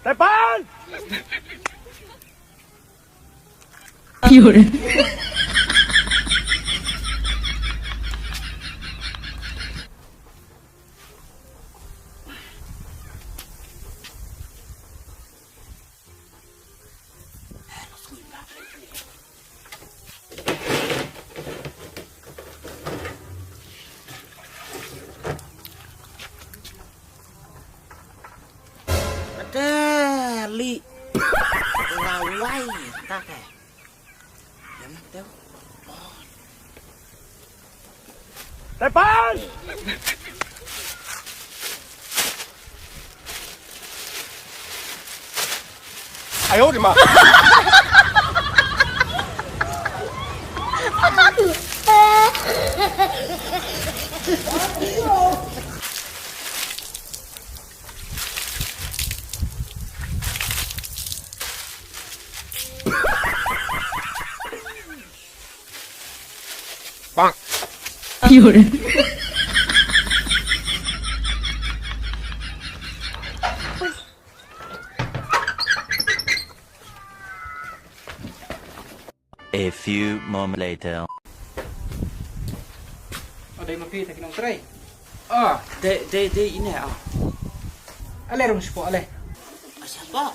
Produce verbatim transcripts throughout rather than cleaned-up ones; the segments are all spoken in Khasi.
Tepan! Ate li. Lawai. Kake. Tepan! Ayo, di ma. Bang. A few moments later. Oh, dei ma phi ta ki nongtrei. Ah, dei, dei, dei ine ah. Ale rung spo ale. Spo.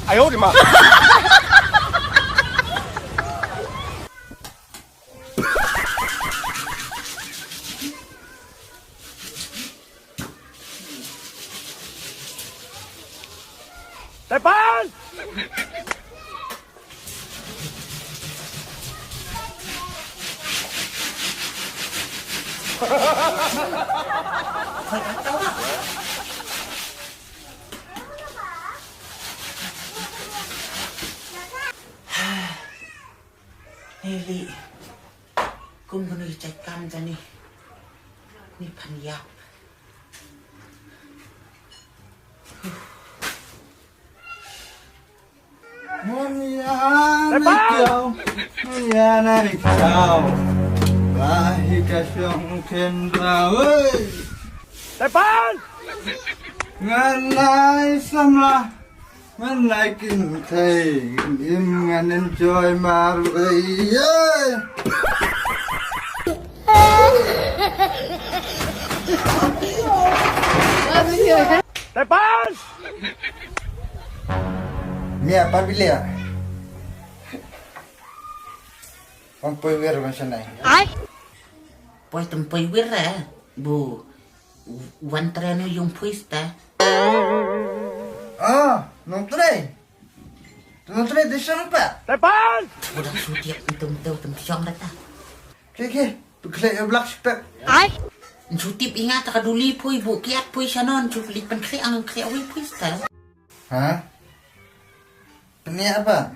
Ayo di ma. Tepan! Hei li. Kum kano i chait kam jani. Ni phan yap. Mon ya na kiau, mon ya na kiau. Ba hi ka shong kendra oi. Tepan! Ngan lai samla. Man lai kin thei im ngan enjoy mar ei. Tepan! Mia par bilia. Wan poi wir wan sanai. Ai. Poi tem poi wir eh. Bu. Wan tren u yung pui sta. Ah, nong tren. Nong tren de shong pa. Tepan. Udah sutiap entum tu tem shong data. Ke ke, tu kle yo black spek. Ai. Sutip ingat ka duli pui bu kiat pui sanon sutip pen kle ang kle wi pui sta. Ha? Peniak pat.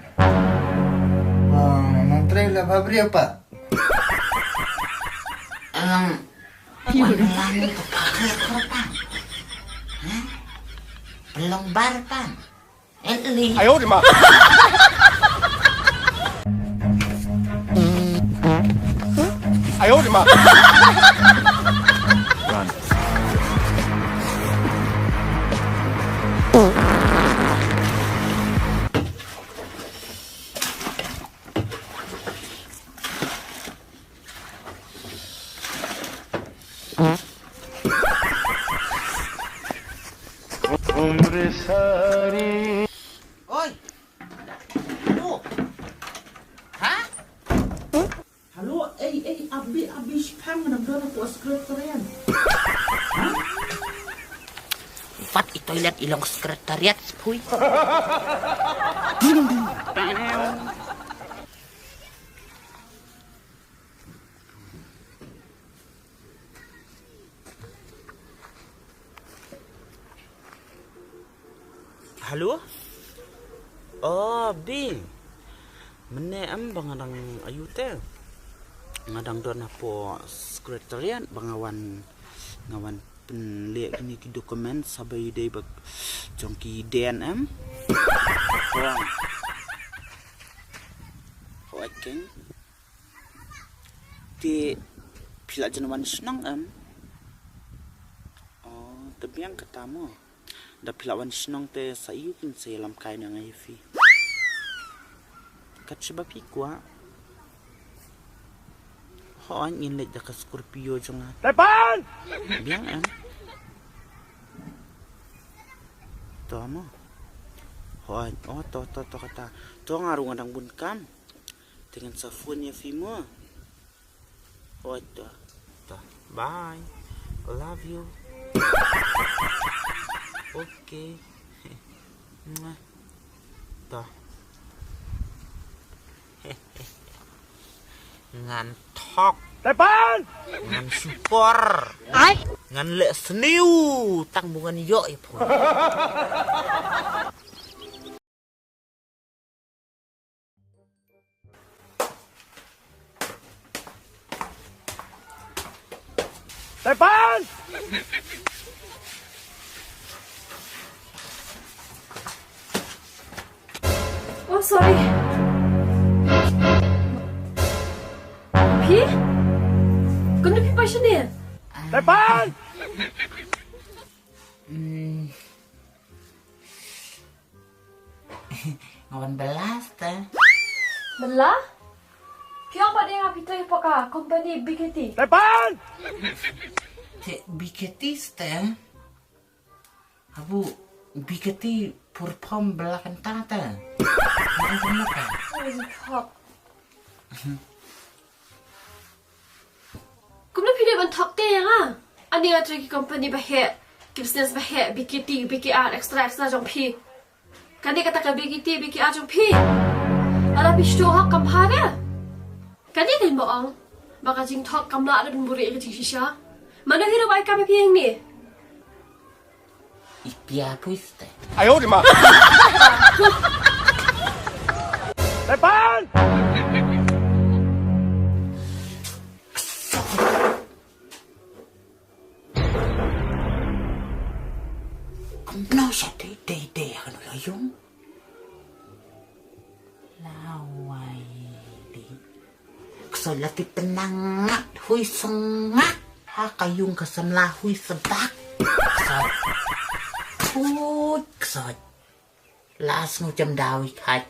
Wah, nong trei la babri pat. Alang. Wan lang tu pakre korban. Hah? Pelong barban. Eli. Ayo di ma. Ayo di ma. Run. Oi. Halo. Ha? Halo, ei, ei, abi, abi, shipang, nang dona ko sekretariat. Ha? Fat i toilet i long sekretariat, sepui. Halo? Oh, Bi. Mynne em ba nga dang ayu te. Nga dang don hapoh secretariat ba nga wan, nga wan pynleh kine ki document sa ba ïadei bad jong ki den em. Hooid. Hooid keiñ. Te Phi la jan wan shnong em? Oh, te biang kata mo. Da phi la wan shnong te sa ïoh kin sa ïalam kai na ngai phi. Kat shi ba phi kwah. Hooid ngin leit da ka Scorpio jong nga. Tepan! Biang em? To mo. Hooid, oh to to to kata. To nga ruh nga dang bun kam. Te ngan sa phone ïa phi mo. Hooid to. To. Bye. I love you. Okay. Mwah. To. Ngan thok. Tepan! Ngan super. Ai. Ngan leh sniew. Tang ba ngan ïoh ïa phi. Tepan! Oh, sorry. Phi? Kumno phi poi shane? Tepan! Hmm. Nga wan bylla te. Bylla? Phi ong ba dei nga phi trei hapoh ka company B K T. Tepan! Te B K T te. Abu B K T perform bylla kynta te. Nga ong bylla te. Oh, you talk. Kumno phi dei ban thok te ïa nga? Ani nga trei ki company ba heh, ki business ba heh, B K T, B K R, extra extra jong phi. Kane kata ka B K T, B K R jong phi. Lada phi shu hok kam bha re. Kane ka ba ong ba ka jingthok kam lah re ban buhrieh ïa ka jingshisha. Mano hi ruh ba ai kam ïa phi hangne? Ipia pui ste. Ayo di ma. Tepan! Kumno sa dei dei dei ha kano ka ïung? Lawai di. Kso la ti pynang ngat hui sngak. Ha ka ïung ka samla hui sbak. Kso. Tut kso. Las nu jam dawi khai.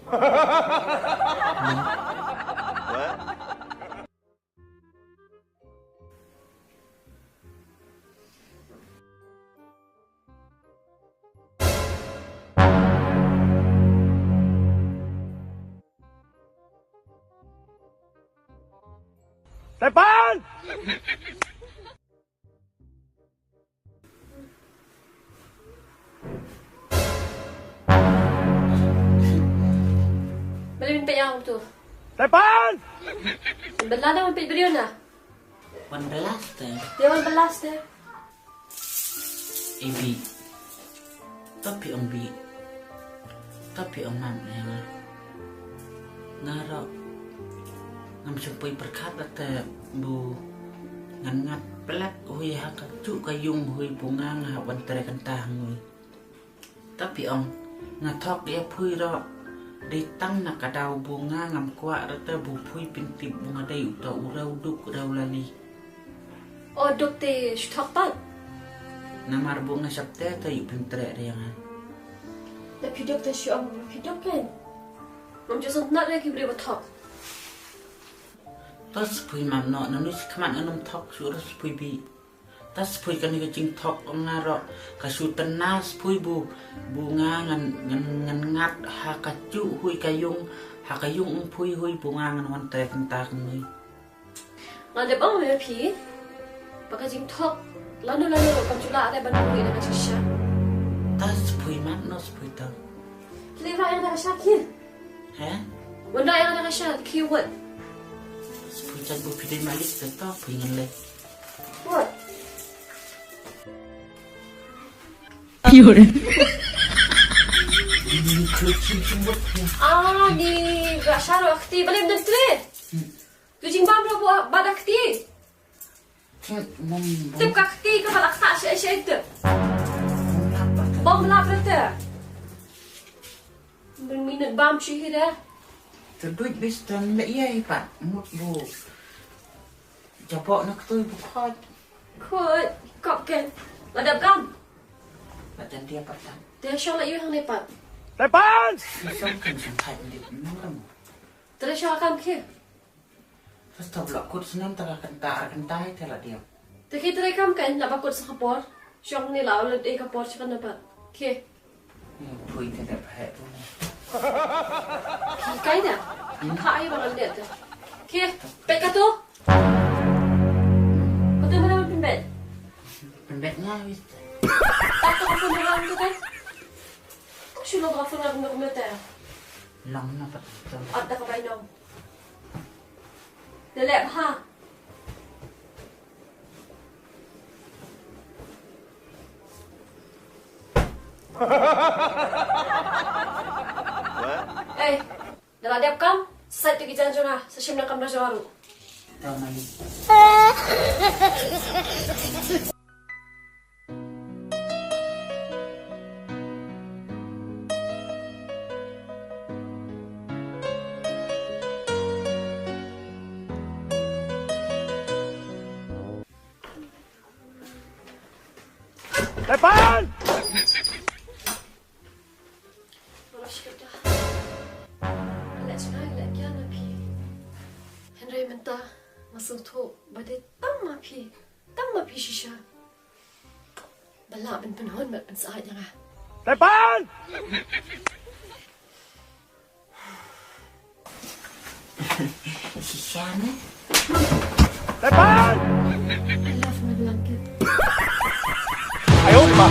Tepan! Balei men peit ïa nga kumto? Tepan! Bylla ne men peit briew na? Wan bylla te. Ïa wan bylla te. Ibi. Tapi ong bi. Tapi ong mam ïa nga. Nga ruh ngam shym poi pyrkhat te bu ngan ngat plek hui ha ka juh ka ïung hui bu nga nga hap wan trei kynta hangne. Tapi ong nga thok ïa phi ruh dei tang na ka daw bu nga ngam kwah ruh te bu phi pyntip bu nga dei uta u rew duk rew lali. O duk te shu thok pat. Namar bu nga shap te te ïoh pyntreh re nga. Te phi duk te shu ong phi duk kan. Ngam ju sngewtynnat re ki briew ba thok. Ta spui mam noh nanu shi khmat ngan ym thok shu ruh spui bi. Ta spui kane ka jingthok ong nga ruh ka shu tynna spui bu bu nga ngan ngan ngan ngat ha ka juh hui ka ïung ha ka ïung ong phi hui bu nga ngan wan trei kynta kynnoh. Nga dep ong ïa phi ba ka jingthok lano lano ruh kam ju lah re ban pynmih na ka jingshisha. Ta spui mat no spui ta. Ki leh ïa nga da ka sha ki. He? Wan da ïa nga da ka sha ki wat. Spui chan bu phi dei malik ta ta phi ngan leh. Wat. Pure. Ini kluk sim sim wat. Ah, ni ga sha ruh kti balei mynta. Tu jingbam ruh ba da kti. Tip ka kti ka ba la kta shi shi tip. Bam la prete. Bring minute bam shi hi de. Te duit bistan le ïa i pa mut bu. Jaboh na ktui bukhoit. Khuid, kop ke. La dep kam. La jan dia pat tan. Te shong la yu hangne pat. Tepan! Shong kan shong thait ndit nang ram. Te shong kam ke. First of all, kut snam ta kan ta ar kan tai te la dia. Te ke tre kam kan la ba kut sa ka por. Shong ni la ul de ka por shong na pat. Ke. Phui te da phe tu. Ki kai da. Pha ai ba ngan de. Ke, pet ka tu. Ka tu mana pynbet. Pynbet nga wis. Tak tu ka tu mana tu kan. Ko shu lo ka tu na kumete. Long na pat tu. At da ka bai nong. Lelek ha. Eh, da la dep kam, sa tu ki jan jong nga, sa shim na kam na jong nga ruh. Tau mali. Tepan! Leh jngai leh kian na phi. Hynrei mynta nga sngewthuh ba dei tang ma phi, tang ma phi shisha ba lah ban pynhun bad pynsyaid ïa nga. Tepan! Shisha ne? Tepan! I love my blanket. Ayo ma.